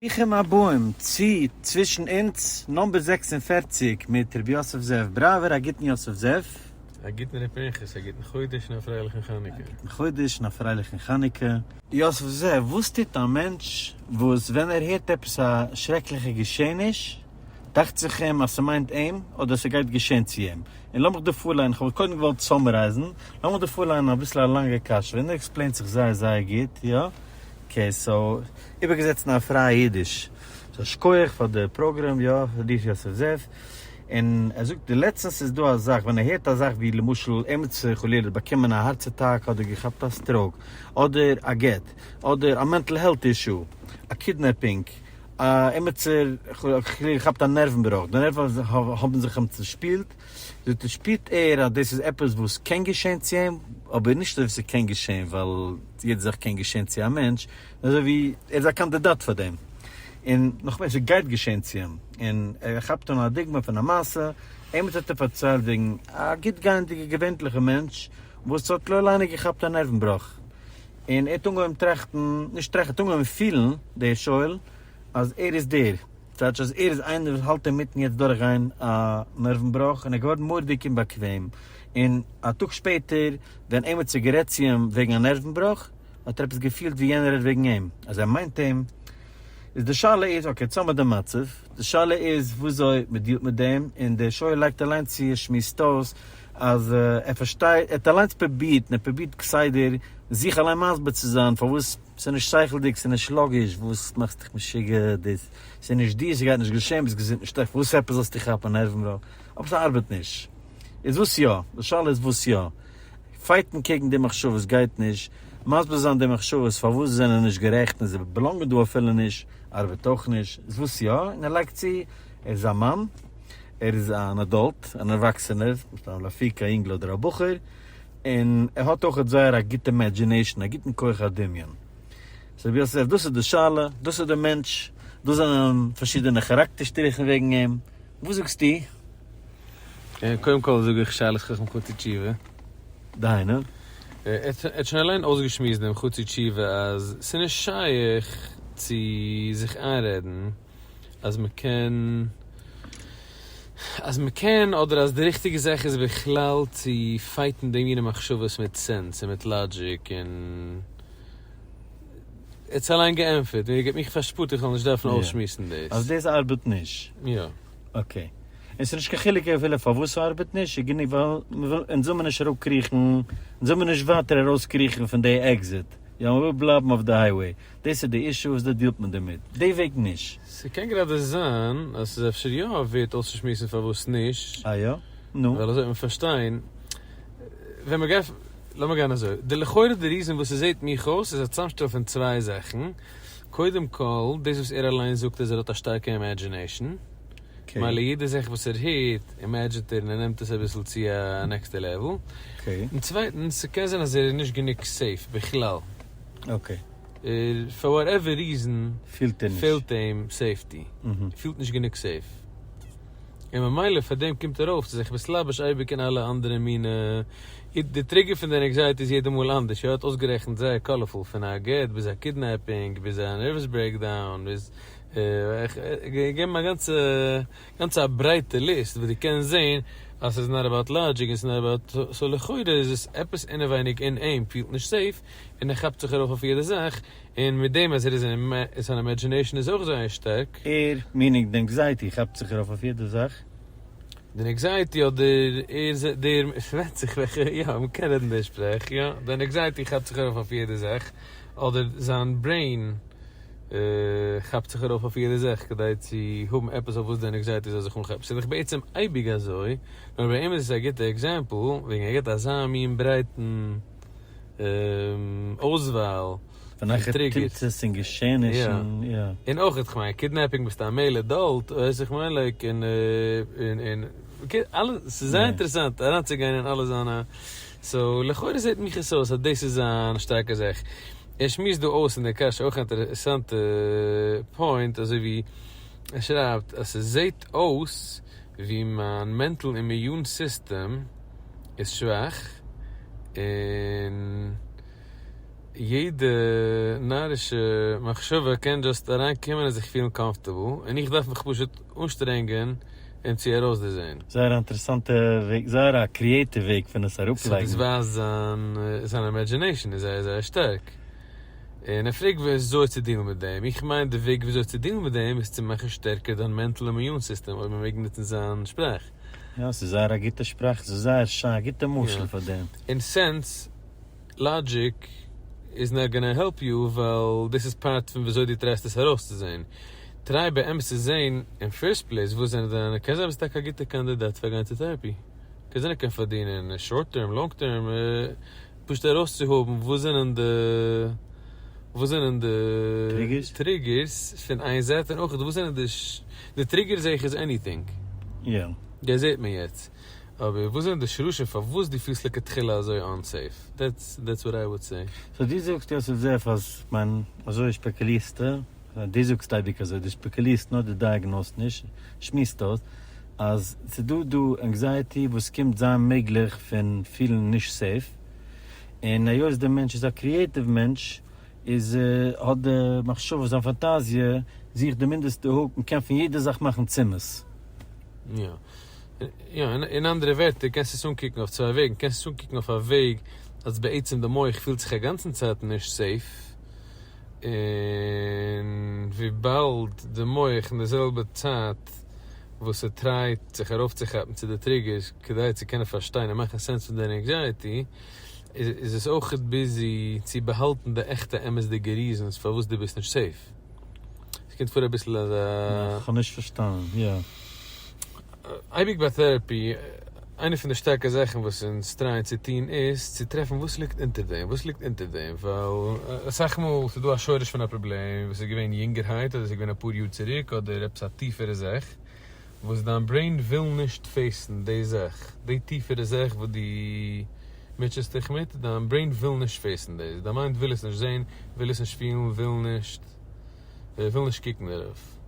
ברוכים הבאים צו צווישן אונז number 46 מיט ר' יוסף זאב בראווער, א גוטן יוסף זאב. א גוטן ר' פנחס, א גוטן חודש און א פרייליכן חנוכה. א גוטן חודש און א פרייליכן חנוכה. יוסף זאב, וואס טוט א מענטש וואס ווען ער הערט עפעס א שרעקליכע געשעעניש, דאכט זיך אים אז ס'מיינט אים אדער ס'גייט געשען צו אים? און לאמיך דא פארליינען, כ'וואלט קודם געוואלט summarize ן, לאמיך דא פארליינען אביסל א לאנגע קשיא, און ער explain ט זיך זייער זייער גוט, יא? okay, so, איבערגעזעצט אין א פרייע אידיש. so שכוח פאר די פראגראם, יא, ר' יוסף זאב. און ער זאגט די לעצטענס איז דא א זאך, ווען ער הערט א זאך ווי למשל עמיצער חלילה האט באקומען א הארץ אטאק אדער געכאפט א stroke, אדער א גט, אדער א mental health issue, א kidnapping, א עמיצער חלילה געכאפט א נערוון בראך, די נערוון האבן זיך אים צושפילט, זאגט ער שפירט ער אז דאס איז עפעס וואס קען געשען צו אים, אבער נישט אזוי ווי ס'קען געשען ווייל יעדע זאך קען געשען צו א מענטש, נאר אזוי ווי ער איז א קאנדידאט פאר דעם, און נאך מער ס'גייט געשען צו אים, און ער כאפט אן א דוגמא פון א מעשה, עימיצער האט אים פארציילט וועגן א גוט גייענדיגע געווענטליכע מענטש וואס האט לא עלינו געכאפט א נערוון בראך, און ער האט אנגעהויבן טראכטן, נישט טראכטן, ער האט אנגעהויבן פילן, דער שואל, אז ער איז דער. טייטש אז ער איז איינער וואס האלט אינמיטן יעצט דורכגיין א נערוון בראך און ער איז געווארן מורא'דיג אומבאקוועם, און א טאג שפעטער ווען עימיצער גערעדט צו אים וועגן א נערוון בראך האט ער עפעס געפילט ווי יענער רעדט וועגן אים, אז ער מיינט אים, איז די שאלה איז, okay יעצט האמער די מצב, די שאלה איז וויאזוי מען deal ט מיט דעם, און דער שואל לייגט אליין צו, ער שמועסט אויס אז ער פארשטייט, ער האט אליינס פרובירט און ער פרובירט כסדר זיך אליין מסביר צו זיין פארוואס. ס'איז נישט שכל'דיג, ס'איז נישט לאגיש, וואס מאכסט דיך משוגע, דאס ס'איז נישט דיר, ס'גייט נישט געשען, ביסט געזונט נישט שלעכט, וואס עפעס זאלסטו כאפן נערוון בראך, אבער ס'ארבעט נישט. איז וואס יא? די שאלה איז וואס יא? fight ן קעגן די מחשבות גייט נישט, מסביר זיין די מחשבות פארוואס זיי זענען נישט גערעכט און זיי belong ען דא אפילו נישט, ארבעט אויך נישט, איז וואס יא? און ער לייגט צו, ער איז א מאן, ער איז אן adult, אן ערוואקסענער, מסתם לאפוקי א יונגל אדער א בחור, און ער האט אויכעט זייער א גוטע imagination, א גוטן כח הדמיון. so רבי יוסף, דאס איז די שאלה, דאס איז די מענטש, דאס זענען פארשידענע כאראקטער שטריכן וועגן אים, וואס זאגסטו? קודם כל זאג איך שאלת חכם חצי תשובה. דהיינו? ער האט שוין אליין אויסגעשמועסט דעם חצי תשובה אז ס'איז נישט שייך צו זיך איינרעדן אז מ'קען אז מ'קען אדער אז די ריכטיגע זאך איז בכלל צו fight ן די מיני מחשבות מיט sense און מיט logic און ער האט עס אליין געענטפערט און ער געבט מיך פארשפארט איך זאל נישט דארפן אויסשמועסן דאס. אז דאס ארבעט נישט. יא. okay. און ס'איז נישט קיין חילוק אפילו פארוואס ס'ארבעט נישט, ס'איז גענוג ווייל מ'וויל אונז זאל מען נישט אראפקריכן, אונז זאל מען נישט ווייטער ארויסקריכן פון די exit, יא מ'וויל בלייבן אויף די highway. דאס איז די issue וואס דא deal ט מען דערמיט, די וועג נישט. ס'קען גראדע זיין אז ס'איז אפשר יא ווערט אויסצושמועסן פארוואס נישט. אה יא? נו. ווייל אזוי וועט מען פארשטיין ווען מ'גייט, לאמיר גיין אזוי, די לכאורה די reason וואס ס'זעהט מיך אויס איז א צאמשטעל פון צוויי זאכן, קודם כל דאס וואס ער אליין זאגט אז ער האט א שטארקע imagination, מילא יעדע זאך וואס ער הערט imagine ט ער און ער נעמט עס אביסל צו א נעקסטע level, און צווייטנס ס'קען זיין אז ער איז נישט גענוג safe בכלל. okay. ער for whatever reason פילט ער נישט. פעלט אים safety. ער פילט נישט גענוג safe. און ממילא פאר דעם קומט ארויף צו זיך מתלבש אייביג אין אלע אנדערע מינע. די trigger פון די anxiety איז יעדע מאל אנדערש. ער האט אויסגערעכנט זייער colorful פון א גט ביז א kidnapping ביז א nervous breakdown ביז געגעבן א גאנצע גאנץ א ברייטע list וואס דו קענסט זעהן אז ס'איז not about logic און ס'איז not about so לכאורה איז עס עפעס אינעווייניג אין אים פילט נישט safe און ער כאפט זיך ארויף אויף יעדע זאך, און מיט דעם אז ער איז אין זיין imagination איז אויך זייער שטארק. ער, meaning די anxiety, כאפט זיך ארויף אויף יעדע זאך. די anxiety אדער ער, דער, ס'ווענדט זיך וועלכע, יא, מ'קען רעדן די שפראך, יא, די anxiety כאפט זיך ארויף אויף יעדע זאך, אדער זיין brain כאפט זיך ארויף אויף יעדע זאך כדי צו האבן עפעס אויף וואס די anxiety זאל זיך אנכאפן. ס'איז דאך בעצם אייביג אזוי, נאר ביי אים איז עס א גוטע example, וועגן ער געבט אזא מין ברייטן אויסוואל פון triggers און געשעענישן, יא. און אויך איך מיין kidnapping ביסטו א male adult, ווייסט איך מיין like און און אלע ס'איז זייער אינטערעסאנט אריינצוגיין אין אלע זיינע, so לכאורה זעט מיך עס אויס אז דאס איז זיין שטארקע זאך. ער שמועסט דא אויס אין די קשיא אויך א אינטערעסאנטע point אזוי ווי ער שרייבט אז ס'זעט אויס ווי מיין mental immune system איז שוואך און. יעדע נארישע מחשבה קען just אריינקומען און זיך פילן comfortable, און איך דארף מיך פשוט אנשטרענגען אים צו ארויסדערזען. זייער א אינטערעסאנטע וועג, זייער א creative וועג פון עס so דאס אראפלייגן. ווייזט זיין זיין imagination איז זייער זייער שטארק. און ער פרעגט ווי אזוי צו deal ן מיט דעם. איך מיין די וועג ווי אזוי צו deal ן מיט דעם איז צו מאכן שטערקער דיין mental immune system, אויב מען מעג נוצן זיין שפראך. יא, ס'איז זייער א גוטע שפראך, ס'איז זייער שיין, א גוטע משל פאר דעם. אין sense, logic is not gonna help you, ווייל דאס איז part פון וויאזוי דו try סט עס ארויסצוזען. try באמת צו זען אין first place וואס זענען דיינע, קען זיין ביסט טאקע א גוטע קאנדידאט פאר גיין צו therapy. קען זיין ער קען פארדינען short term, long term, פשוט ארויסצוהאבן וואס זענען די וואס זענען די triggers? triggers פון איין זייט, און אויך וואס זענען די די triggers זעה איך איז anything. דאס זעט מען יעצט. אבער וואס זענען די שרשים פארוואס דו פילסט לכתחילה אזוי unsafe? That's that's what I would say. So דו זאגסט יוסף זאב אז מיין אזוי שפעקולירסטו, דו זאגסט אייביג אזוי, דו שפעקולירסט נאר, דו diagnose סט נישט, שמועסט אויס, אז ס'דא דא anxiety וואס קומט זיין מעגליך פון פילן נישט safe, און היות דער מענטש איז א creative מענטש, איז האט די מחשבה, זיין פאנטאזיע, זוכט די מינדעסטע hook, מ'קען פון יעדע זאך מאכן צימעס. יא. יא, אין אנדערע ווערטער, קענסט עס אנקוקן אויף צוויי וועגן. קענסט עס אנקוקן אויף א וועג, אז בעצם די מוח פילט זיך א גאנצן צייט נישט safe. און וויבאלד די מוח אין די זעלבע צייט וואס ער try ט זיך ארויפצוכאפן צו די triggers, כדי צו קענען פארשטיין און מאכן sense פון דיין anxiety, איז עס אויך busy צו באהאלטן די עכטע אמת'דיגע reasons פארוואס דו ביסט נישט safe. עס קומט פאר אביסל אזא. איך האב נישט פארשטאנען, יא. אייביג ביי therapy, איינע פון די שטארקע זאכן וואס אונז try ען צו טון איז צו טרעפן וואס ליגט אונטער דעם, וואס ליגט אונטער דעם, ווייל אסאך מאל ס'איז דא א שורש פון א פראבלעם וואס איז געווען יונגערהייט אדער ס'איז געווען אפאר יאר צוריק אדער עפעס א טיפערע זאך וואס דיין brain וויל נישט face ן די זאך, די טיפערע זאך וואס דו מוטשעסט דיך מיט, דיין brain וויל נישט face ן דאס, דיין mind וויל עס נישט זען, וויל עס נישט פילן, וויל נישט, וויל נישט קוקן דערויף.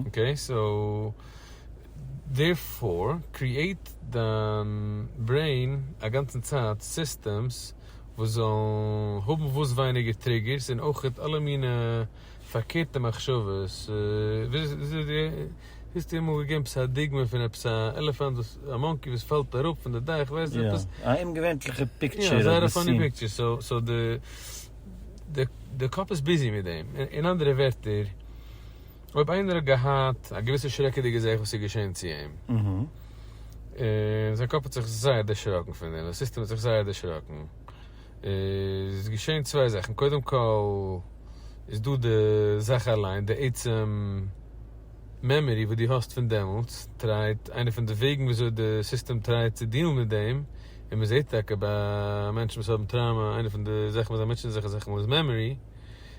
Okay, so therefore create דיין brain א גאנצן צייט systems וואס זאלן האבן וואס ווייניגער triggers און אויך אלע מיני פארקערטע מחשבות. האסטו אמאל געגעבן עפעס א דוגמא פון עפעס א elephant וואס א monkey וואס פאלט אראפ פון די דאך, ווייסט יא, עפעס? א אומגעווענליכע picture. יא, זייער א funny picture. So so די די די קאפ איז busy מיט דעם. אין אנדערע ווערטער, אויב איינער האט געהאט א געוויסע שרעקעדיגע זאך וואס איז געשען צו אים, און זיין קאפ האט זיך זייער דערשראקן פון דעם, די סיסטעם האט זיך זייער דערשראקן, איז געשען צוויי זאכן, קודם כל איז דא די זאך אליין, די עצם memory וואס דו האסט פון דעמאלטס, try ט, איינע פון די וועגן וויאזוי די סיסטעם try ט צו deal ן מיט דעם, און מען זעט טאקע ביי מענטשן וואס האבן trauma, איינע פון די זאכן וואס זיי מוטשען זיך אסאך מאל איז memory,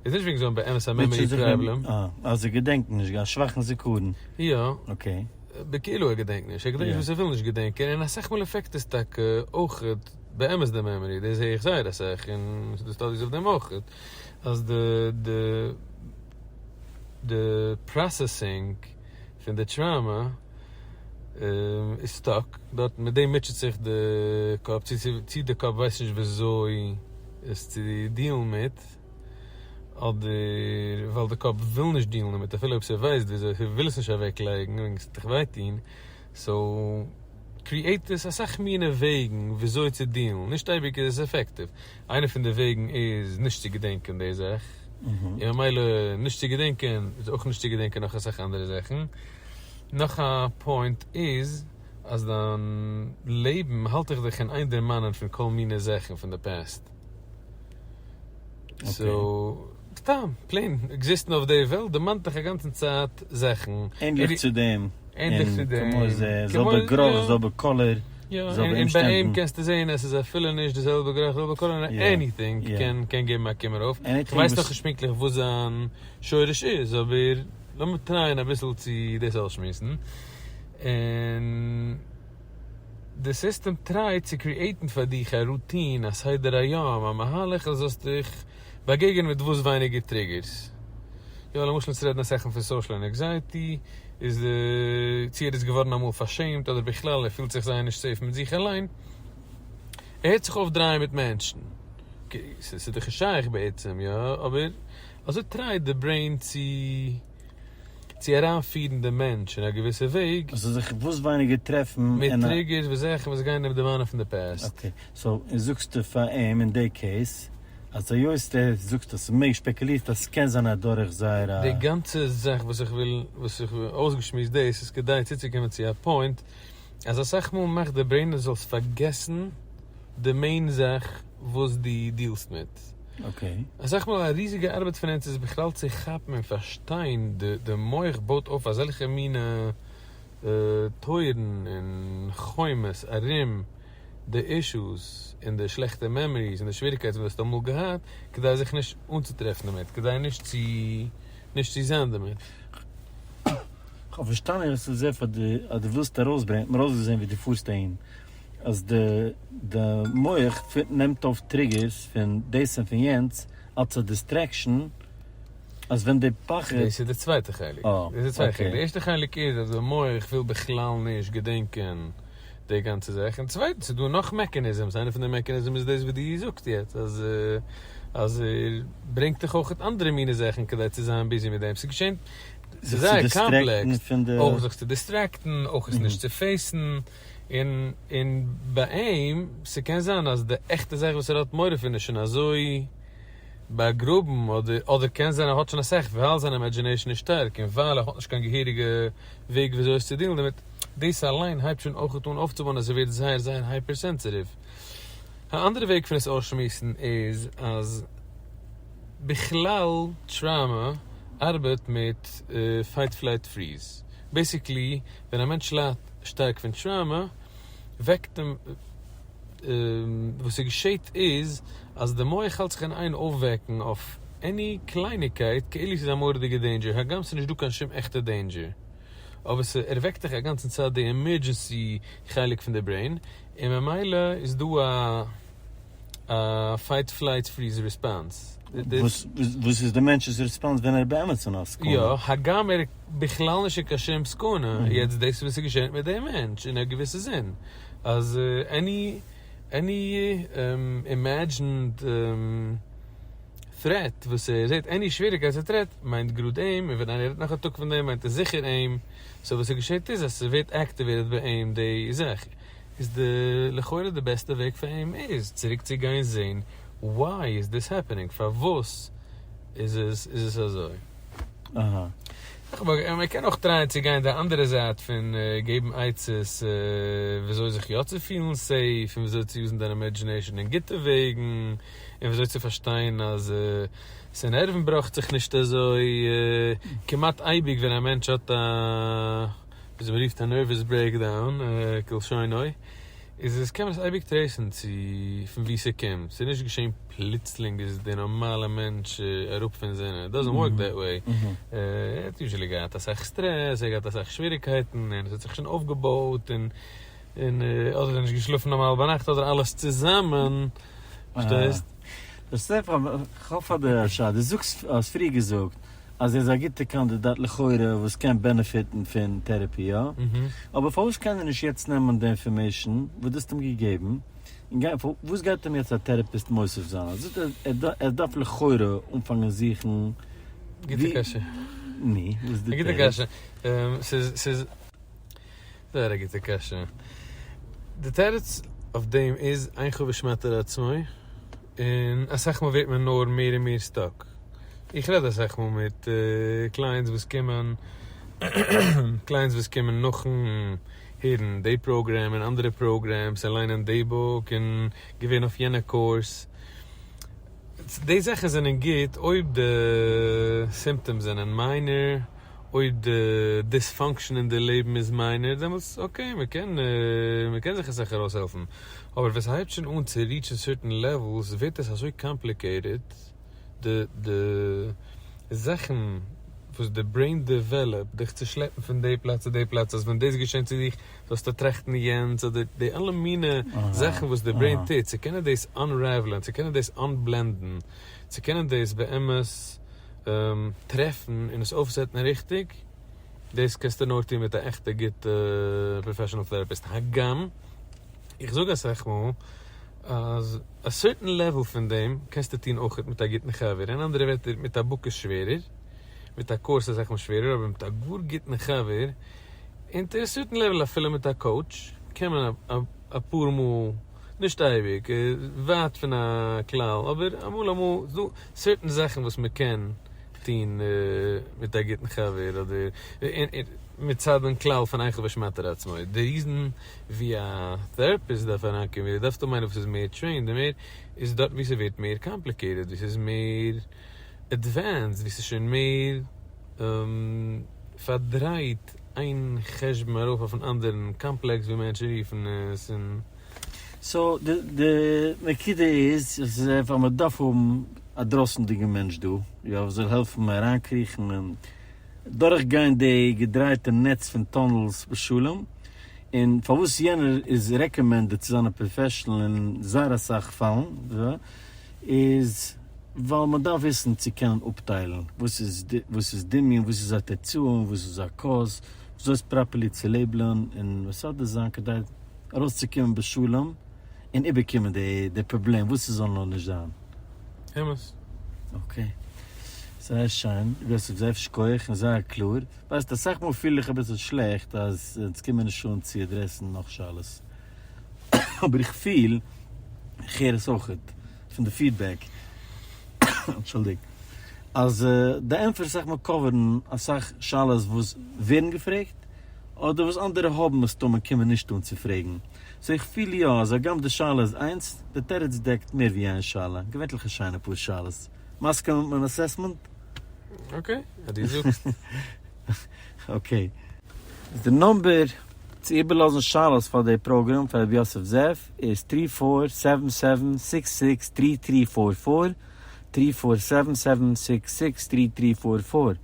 איז נישט וועגן זיי האבן באמת א memory problem. אה, אז זיי געדענקן נישט, א שוואכן זיכרון. יא. Okay. בכאילו ער געדענקט נישט, ער געדענקט נישט וואס ער וויל נישט געדענקען, און אסאך מאל affect עס טאקע אויך באמת די memory, דאס זע איך זייער אסאך, און ס'איז דא studies אויף דעם אויך, אז די די די processing פון די trauma איז stuck דארט, מיט דעם מוטשעט זיך די קאפ, צו צו די קאפ ווייסט נישט וויאזוי עס צו deal ן מיט, אדער ווייל די קאפ וויל נישט deal ן דערמיט, אפילו אויב ס'ווייסט וויאזוי, ס'וויל עס נישט אוועקלייגן וועגן ס'וועט דיך וויי טון, so create עס אסאך מיני וועגן וויאזוי צו deal ן, נישט אייביג איז עס effective. איינע פון די וועגן איז נישט צו געדענקען די זאך, און ממילא נישט צו געדענקען איז אויך נישט צו געדענקען נאך אסאך אנדערע זאכן. נאך א point איז אז דיין לעבן האלט דיך דיך אין איין דערמאנען פון כל מיני זאכן פון די past. So, סתם, plain, exist ן אויף די וועלט דערמאנט דיך א גאנצן צייט זאכן. ענליך צו דעם. ענליך צו דעם. כמו זה, זעלבע גערוך, זעלבע color, זעלבע אומשטענדן. און ביי אים קענסטו זען אז ס'איז אפילו נישט די זעלבע גערוך, זעלבע color, נאר anything קען קען געבן א קום ארויף. איך ווייס נאכנישט פונקטליך וואס זיין שורש איז, אבער לאמיר try ען אביסל צו דאס אויסשמועסן. און די סיסטעם try ט צו create ן פאר דיך א routine, א סדר היום, א מהלך אז זאלסט דיך באגעגענען מיט וואס ווייניגער triggers. יא, למשל אונז רעדן אסאך פון social anxiety, איז די, צו ער איז געווארן אמאל פארשעמט אדער בכלל ער פילט זיך זייער נישט safe מיט זיך אליין, ער הערט זיך אויף דרייען מיט מענטשן. ס'איז דאך נישט שייך בעצם, יא, אבער אזוי טרייט די brain צו צו אריינפירן די מענטש אין א געוויסע וועג. אז ס'זאל זיך וואס ווייניגער טרעפן מיט triggers וואס זאכן וואס גייען אים דערמאנען פון די past. Okay, so זאגסטו פאר אים אין די case אז היות דער זאגט אז ס'מעג שפעקולירט אז ס'קען זיין אדורך זייער א. די גאנצע זאך וואס איך וויל וואס איך וויל אויסגעשמועסט דאס איז כדי צוצוקומען צו א point אז אסאך מאל מאכט די brain אז זאלסט פארגעסן די main זאך וואס דו דיעלסט מיט. Okay. אסאך מאל א ריזיגע ארבעט פון אונז איז בכלל צו כאפן און פארשטיין די די מח בויט אויף אזעלכע מינע טויערן און חומות ארום די issues און די שלעכטע memories און די שוועריגקייטן וואס דו האסט אמאל געהאט כדי זיך נישט אנצוטרעפן דערמיט, כדי נישט צו נישט צו זיין דערמיט. כ'האב פארשטאנען וואס איך זע פאר די אז דו ווילסט ארויסברענגען, האט מיר אויסגעזען ווי דו פארסט אהין, אז די די מח נעמט אויף triggers פון דאס און פון יענץ אלס א distraction, אז ווען די פחד. דאס איז די צווייטע חלק. אה, דאס איז די צווייטע חלק. Okay. די ערשטע חלק איז אז די מח וויל בכלל נישט געדענקען די גאנצע זאך. און צווייטנס איז דא נאך mechanisms. איינע פון די mechanisms איז דאס וואס דו זאגסט יעצט, אז אז ער ברענגט דיך אויך אנדערע מיני זאכן כדי צו זיין busy מיט דעם. ס'איז געשען זיך צו זייער distract ן קאמפלעקס. פון די. אויך זיך צו distract ן, אויך עס נישט צו face ן. און און ביי אים, ס'קען זיין אז די עכטע זאך וואס ער האט מורא פון איז שוין אזוי באגראבן, אדער אדער קען זיין ער האט שוין אסאך ווייל זיין imagination איז שטארק און ווייל ער האט נישט קיין געהעריגע וועג וויאזוי עס צו דיעלן דערמיט. דאס אליין הייבט שוין אויך אן אויפצובויען אז ער ווערט זייער זייער hyper sensitive. א אנדערע וועג פון עס אויסשמועסן איז אז בכלל trauma ארבעט מיט fight flight freeze. Basically ווען א מענטש ליידט שטארק פון trauma וועקט אים וואס ס'געשעט איז אז די מח האלט זיך אין איין אויפוועקן אויף any קלייניגקייט כאילו ס'איז א מורא'דיגע danger הגם ס'איז נישט דא קיין שום עכטע danger אבער ס'ערוועקט דיך א גאנצן צייט די emergency חלק פון די brain און ממילא איז דא א א fight flight freeze response. וואס וואס איז די מענטש'ס response ווען ער איז באמת אין א סכנה? יא, הגם ער איז בכלל נישט אין קיין שום סכנה, יעצט דאס איז וואס איז געשען מיט דעם מענטש אין א געוויסע זין, אז any any imagined threat וואס ער זעט, any שוועריגקייט וואס ער טרעפט, מיינט גראד אים, און ווען איינער רעדט נאך א טאג פון דעם מיינט עס זיכער אים, so וואס עס געשעט איז אז ס'ווערט activated ביי אים די זאך, איז די לכאורה די בעסטע וועג פאר אים איז צוריק צו גיין זעהן why is this happening, פארוואס איז עס איז עס אזוי. אהא. מען קען אויך טרייען צו גיין די אנדערע זייט פון געבן עצות וויאזוי זיך יא צו פילן safe און וויאזוי צו use ן דיין imagination אין גוטע וועגן און וויאזוי צו פארשטיין אז ס'נערוון בראכט זיך נישט אזוי כמעט אייביג ווען א מענטש האט א וויאזוי מ'רופט א nervous breakdown כלשונו איז עס קען מען עס אייביג trace ן צו פון וואו ס'קומט, ס'איז נישט געשען פלוצלינג איז די נארמאלע מענטש אראפ פון זינען, it doesn't work that way, ער האט usually געהאט אסאך סטרעס, ער האט געהאט אסאך שוועריגקייטן און עס האט זיך שוין אויפגעבויט און און אדער ער האט נישט געשלאפן נארמאל ביינאכט אדער אלעס צוזאמען, פארשטייסט? יוסף, כ'האב פאר דיר א שאלה, דו זאגסט, האסט פריער געזאגט אז ער איז א גוטע קאנדידאט לכאורה וואס קען benefit ן פון therapy, יא? אבער פארוואס קען ער נישט יעצט נעמען די information וואס דו האסט אים געגעבן און גיין, וואס גייט אים יעצט א therapist מוסיף זיין? ער זאגט ער דארף לכאורה אנפאנגען זוכן גוטע קשיא. נו, וואס איז די גוטע תירוץ? קשיא. ס'איז ס'איז זייער א גוטע קשיא. די תירוץ אויף דעם איז אין חבוש מתיר עצמו, און אסאך מאל ווערט מען נאר מער און מער stuck. איך רעד אסאך מאל מיט clients וואס קומען, clients וואס קומען נאכן הערן די program און אנדערע programs און ליינען די book און געווען אויף יענע קורס. די זאכן זענען גוט אויב די symptoms זענען minor, אויב די dysfunction אין די לעבן איז minor, דעמאלטס okay, מען קען מען קען זיך אסאך ארויסהעלפן. אבער ווען ס'הייבט שוין אן צו reach ן certain levels ווערט עס אזוי complicated, די די זאכן וואס די brain develop ט דיך צו שלעפן פון די פלאץ צו די פלאץ, אז ווען דאס געשענט צו דיך זאלסטו טראכטן יענץ, אדער די אלע מינע זאכן וואס די brain טוט, צו קענען דאס unravel ען, צו קענען דאס unblend ן, צו קענען דאס באמת טרעפן און עס אויפ set ן ריכטיג, דאס קענסטו נאר טון מיט א עכטע גוטע professional therapist, הגם איך זאג אסאך מאל. אז א certain level פון דעם קענסטו טון אויכעט מיט א גוטן חבר, אין אנדערע ווערטער מיט א book איז שווערער, מיט א course איז אסאך מאל שווערער, אבער מיט א גאר גוטן חבר, און to a certain level אפילו מיט א coach, קען מען אפאר מאל, נישט אייביג, ווייט פון א כלל, אבער אמאל אמאל איז דא certain זאכן וואס מען קען טון מיט א גוטן חבר, אדער מצד דעם כלל פון אין חבש מתיר עצמו, די reason ווי א therapist דארף אריינקומען, ווי דו דארפסט האבן איינער וואס איז מער trained און מער, איז דארט ווי ס'ווערט מער complicated, ווי ס'איז מער advanced, ווי ס'איז שוין מער פארדרייט איין חשבון ארויף אויפן אנדערן, קאמפלעקס ווי מענטשן רופן עס, און. so די נקודה איז אז מען דארף האבן א דרויסנדיגע מענטש דא, יא, וואס זאל העלפן אריינקריכן און דורכגיין די געדרייטע נעץ פון tunnels בשלום, און פארוואס יענער איז recommended צו זיין א professional אין זייער אסאך פאלן, איז ווייל מען דארף וויסן צו קענען אפטיילן וואס איז וואס איז דמיון, וואס איז א תוצאה און וואס איז א cause, וויאזוי עס properly צו label ען און מסדר זיין כדי ארויסצוקומען בשלום און איבערקומען די פראבלעם וואס עס זאל נאר נישט זיין. אמת. okay. זייער שיין, יוסף זאב, שכוח און זייער קלאר. ווייסט, אסאך מאל פיל איך אביסל שלעכט אז אונז קומען נישט אן צו address ן נאך שאלות. אבער איך פיל, איך הער עס אויכעט פון די feedback, אנטשולדיגט, אז די ענטפערס אסאך מאל cover ן אסאך שאלות וואס ווערן געפרעגט, אדער וואס אנדערע האבן מסתמא קומען נישט אן צו פרעגן. so איך פיל יא אז הגם די שאלה איז איינס, די תירוץ דעקט מער ווי איין שאלה, געווענטליך א שיינע פאר שאלות. מסכים מיט מיין assessment? okay, אז דו זאגסט. okay. די number צו איבערלאזן שאלות פאר די פראגראם פאר רבי יוסף זאב איז three four seven seven six six three three four four, three four seven seven six six three three four four.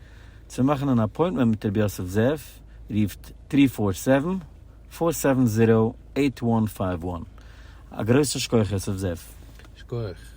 צו מאכן אן appointment מיט רבי יוסף זאב רופט three four seven four seven zero eight one five one. א גרויסן שכוח יוסף זאב. שכוח.